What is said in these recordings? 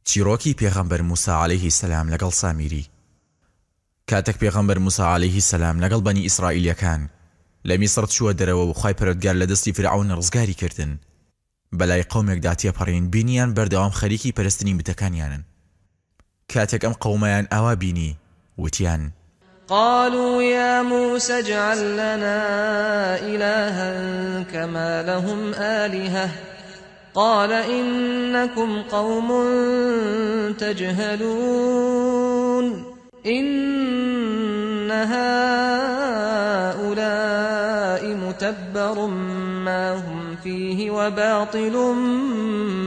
چیڕۆکی پێغەمبەر موسا عەلەیهی سەلام لەگەڵ سامیری. کاتێک پێغەمبەر موسا عەلەیهی سەلام لەگەڵ بەنی ئیسرائیلیەکان لە میسڕ چووە دەرەوە و خوای پەروەردگار لە دەستی فیرعەون ڕزگاری کردن، بەلای قەومێکدا تێپەڕین بینیان بەردەوام خەریکی پەرستنی بتەکانیانن. کاتێک ئەم قەومەیان ئاوا بینی وتیان. قالوا یا موسی اجعل لنا إلها کما لهم آلهة قال إنکم قوم تجهلون إن هؤلاء متبر ما هم فیه وباطل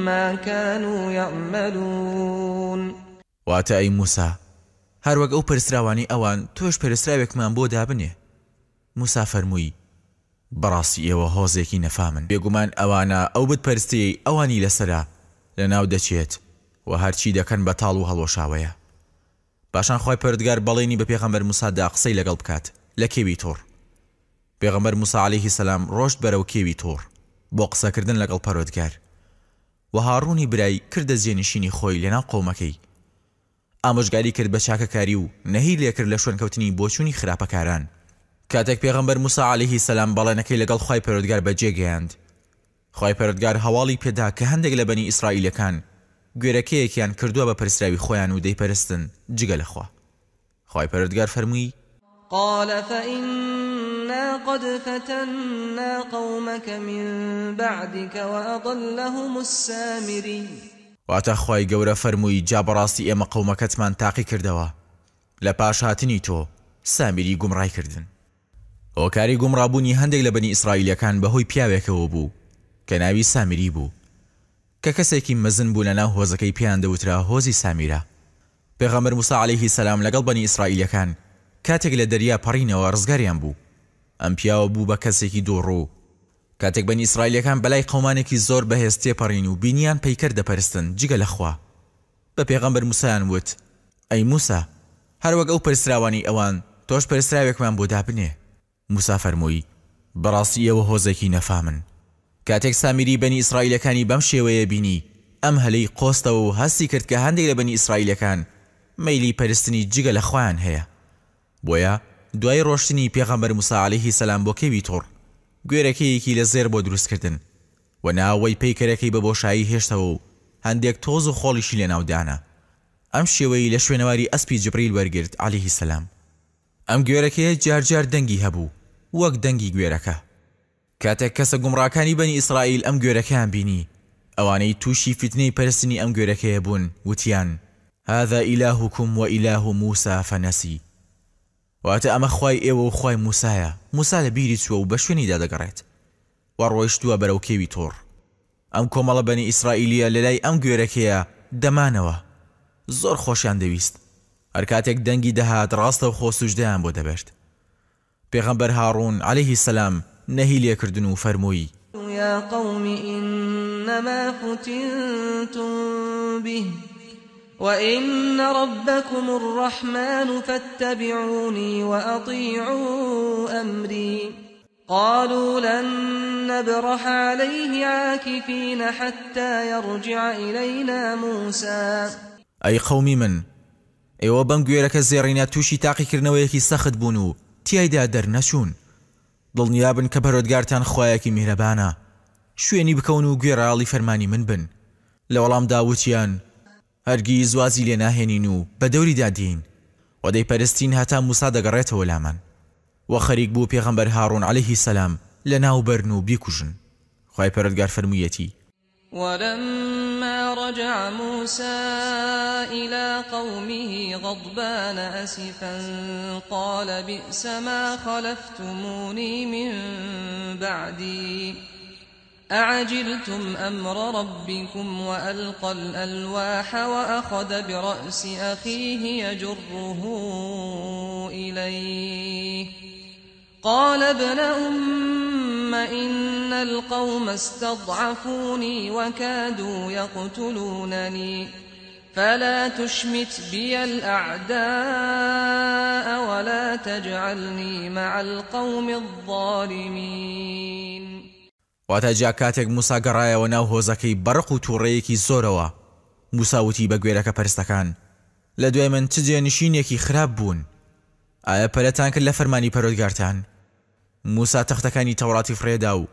ما كانوا یعملون. واتە، ئەی موسا هەروەک ئەو پەرستراوانەی ئەوان تۆش پەرستراوێکمان بۆ دابنێ، موسا فەرمووی، بەڕاستی ئێوە هۆزێکی نەفامن. بێگومان ئەوانە ئەو بت پەرستیەی ئەوانی لەسەرە لەناو دەچێت و هەرچی دەکەن بەتاڵ و هەڵوەشاوەیە. پاشان خوای پەروەردگار بەڵێنی بە پێغەمبەر موسا دا قسەی لەگەڵ بکات لە کێوی توڕ. پێغەمبەر موسا عەلەیهی سەلام ڕۆشت بەرەو کێوی توڕ بۆ قسەکردن لەگەڵ پەروەردگار. وە هاڕوونی برای کردە جێنشینی خۆی لەناو قەومەکەی. ئامۆژگاری کرد بە چاکەکاری و نەهی لێکرد لە شوێنکەوتنی بۆچوونی خراپەکاران. کاتێک پێغەمبەر موسا عەلەیهی سەلام بەڵێنەکەی لەگەڵ خوای پەروەردگار بەجێ گەیاند، خوای پەروەردگار هەواڵی پێدا کە هەندێک لە بەنی ئیسرائیلەکان گوێرەکەیەکیان کردووە بە پەرستراوی خۆیان و دەیپەرستن جگە لە خوا. خوای پەروەردگار فەرمووی. قال فإنا قد فتنا قومک من بعدک وأضلهم السامری. واتە، خوای گەورە فەرمووی جا بەڕاستی ئێمە قەومەکەتمان تاقی کردەوە لە پاش هاتنی تۆ، سامیری گومڕای کردن. هۆکاری گومڕابوونی هەندێک لە بەنی ئیسرائیلەکان بەهۆی پیاوێکەوە بوو کە ناوی سامیری بوو، کە کەسێکی مەزن بوو لەناو هۆزەکەی پێیان دەوترا هۆزی سامیرە. پێغەمبەر موسا عەلەیهی سەلام لەگەڵ بەنی ئیسرائیلەکان کاتێک لە دەریا پەڕینەوە ڕزگاریان بوو، ئەم پیاوە بوو بە کەسێکی دووڕوو. کاتێک بەنی ئیسرائیلەکان بەلای قەومانێکی زۆر بەهێز تێپەڕین و بینیان پەیکەر دەپەرستن جگە لە خوا، بە پێغەمبەر موسایان وت، ئەی موسا، هەروەک ئەو پەرستراوانەی ئەوان، تۆش پەرستراوێکمان بۆ دابنێ. موسا فەرمووی، بەڕاستی ئێوە هۆزێکی نەفامن. کاتێک سامیری بەنی ئیسرائیلەکانی بەم شێوەیە بینی، ئەم هەلەی قۆستەوە و هەستی کرد کە هەندێک لە بەنی ئیسرائیلەکان مەیلی پەرستنی جگە لە خوایان هەیە. بۆیە دوای ڕۆشتنی پێغەمبەر موسا عەلەیهی سەلام بۆ کێوی توڕ، گوێرەکەیەکی لە زێڕ بۆ دروست کردن و ناوەوەی پەیکەرەکەی بە بۆشایی هێشتەوە و هەندێک تۆز و خۆڵیشی لەناو دانا. ئەم شێوەی لە شوێنەواری ئەسپی جبریل وەرگرت عەلەیهی سەلام. ئەم گوێرەکەیە جار جار دەنگی هەبوو وەک دەنگی گوێرەکە. کاتێک کەسە گومڕاکانی بەنی ئیسرائیل ئەم گوێرەکەیان بینی، ئەوانەی تووشی فیتنەی پەرستنی ئەم گوێرەکەیە بوون، وتیان، هذا الهکم و اله موسی فنسی، واتە ئەمە خوای ئێوە و خوای موسایە، موسا لە بیری چووە و بە شوێنیدا دەگەڕێت و ڕۆیشتووە بەرەو کێوی توڕ. ئەم کۆمەڵە بەنی ئیسرائیلییە لەلای ئەم گوێرەکەیە دەمانەوە، زۆر خۆشیان دەویست، هەر کاتێک دەنگی دەهات ڕاستەوخۆ سوجدەیان بۆ دەبرد. پێغەمبەر هاڕوون، علیه السلام، نەهی لێکردن و فەرمووی. یا قوم انما فتنتم به وان ربکم الرحمن فاتبعونی وأطیعوا امری قالوا لن نبرح علیه عاکفین حتی یرجع الینا موسی. ئەی قەومی من، ئێوە بەم گوێرەکە زێڕینە تووشی تاقیکردنەوەیەکی سەخت بوون و تیایدا دەرنەچوون، دڵنیابن کە پەروەردگارتان خوایەکی میهرەبانە، شوێنی بکەون و گوێڕایەڵی فەرمانی من بن. لە وەڵامدا وتیان، هەرگیز وازی لێ ناهێنین و بەدەوریدا دێین و دەیپەرستین هەتا موسا دەگەڕێتەوە لامان. وە خەریک بوو پێغەمبەر هاڕون علیه السلام لەناو بەرن و بیکوژن. خوای پەروەردگار فەرموویەتی. ولما رجع موسى إلى قومه غضبان أسفا قال بئس ما خلفتموني من بعدي أعجلتم أمر ربكم وألقى الألواح وأخذ برأس أخيه يجره إليه قال ابن أم إن القوم استضعفوني وكادوا يقتلونني فلا تشمت بي الأعداء ولا تجعلني مع القوم الظالمين. واتە، جا کاتێک موسا گەڕایەوە ناو هۆزەکەی بە ڕق و توڕەیەکی زۆرەوە، موسا وتی بە گوێرەکە پەرستەکان، لە دوای من چ جێنشینێکی خراپ بوون! ئایا پەلەتان کرد لە فەرمانی پەروەردگارتان؟ موسا تەختەکانی تەوڕاتی فڕێدا و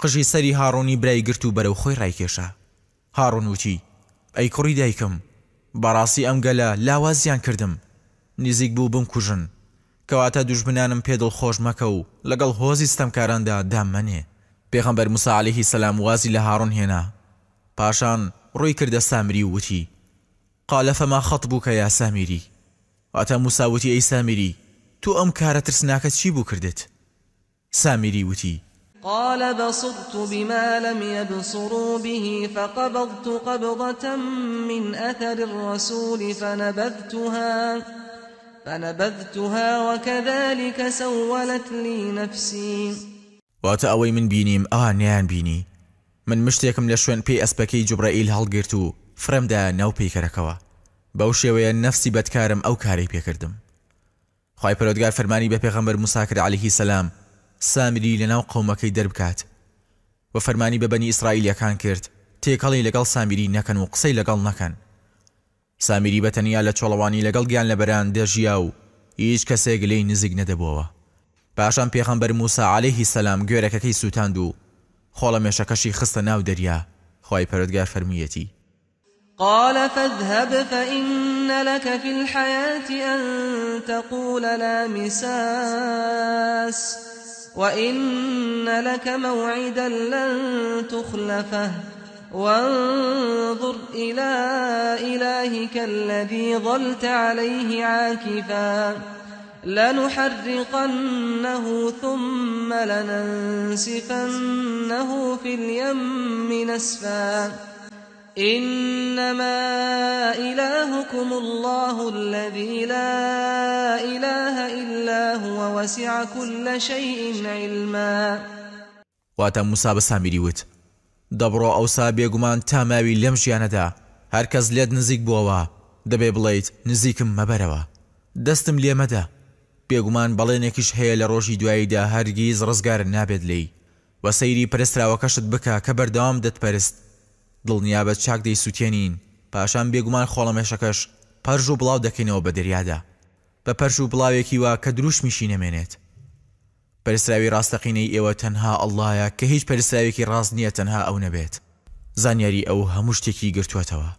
قژی سەری هاڕوونی برای گرت و بەرەو خۆی ڕایکێشا. هاڕوون وتی، ئەی کوڕی دایکم، بەڕاستی ئەم گەلە لاوازیان کردم، نزیک بوو بمکوژن، کەواتە دوژمنانم پێ دڵخۆش مەکە و لەگەڵ هۆزی ستەمکاراندا داممەنێ. پێغەمبەر موسا عەلەیهی سەلام وازی لە هاڕوون هێنا، پاشان ڕووی کردە سامری و وتی، قال فما خطبک یا سامری، واتە موسا وتی ئەی سامری تۆ ئەم کارە ترسناکە چی بوو کردت؟ سامری وتی. قال بصرت بما لم یبصروا به فقبضت قبضة من اثر الرسول فنبذتها فنبذتها وکذلک سولت لی نفسی. واتە ئەوەی من بینیم ئەوان نەیانبینی، من مشتێکم لە شوێن پێی ئەسپەکەی جوبرەئیل هەڵگرت و فڕێم دایە ناو پەیکەرەکەوە، بەو شێوەیە نەفسی بەدکارم ئەو کارەی پێکردم. خوای پەروەردگار فەرمانی بە پێغەمبەر موسا کرد علیه سلام سامری لەناو قەومەکەی دەربکات وە فەرمانی بە بەنی ئیسرائیلیەکان کرد تێکەڵی لەگەڵ سامیری نەکەن و قسەی لەگەڵ نەکەن. سامیری بە تەنیا لە چۆڵەوانی لەگەڵ گیانلەبەران دەژیا و هیچ کەسێک لێی نزیک نەدەبۆوە. پاشان پێغەمبەر موسا علیه سلام گوێرەکەکەی سوتاند و خۆڵەمێشەکەشی خستە ناو دەریا، خوای پەروەردگار فەرموویەتی. قال فاذهب فإن لك في الحیاة أن تقول لا مساس وإن لك موعدا لن تخلفه وانظر إلى إلهك الذي ظلت عليه عاكفا لنحرقنه ثم لننسفنه في اليم نسفا إنما إلهكم الله الذي لا إله إلا هو وسع كل شيء علما. واتە موسا بە سامیری وت، دەبڕۆ ئەوسا بێگومان تا ماوی لەم ژیانەدا هەر کەس لێت نزیک بووەوە دەبێ بڵێیت نزیکم مەبەرەوە دەستم لێ مەدە بێگومان بەڵێنێکیش هەیە لە ڕۆژی دواییدا هەرگیز ڕزگارت نابێت لێی وە سەیری پەرستراوەکەشت بکە کە بەردەوام دەتپەرست دڵنیابە چاک دەیسوتێنین پاشان بێگومان خۆڵەمێشەکەش پەرژ و بڵاو دەکەینەوە بە دەریادا بە پەرژ و بڵاوێکی وا کە دروشمیشی نەمێنێت پەرستراوی ڕاستەقینەی ئێوە تەنها اللە یە کە هیچ پەرستراوێکی ڕاست نیە تەنها ئەو نەبێت زانیاری ئەو هەموو شتێکی گرتووەتەوە.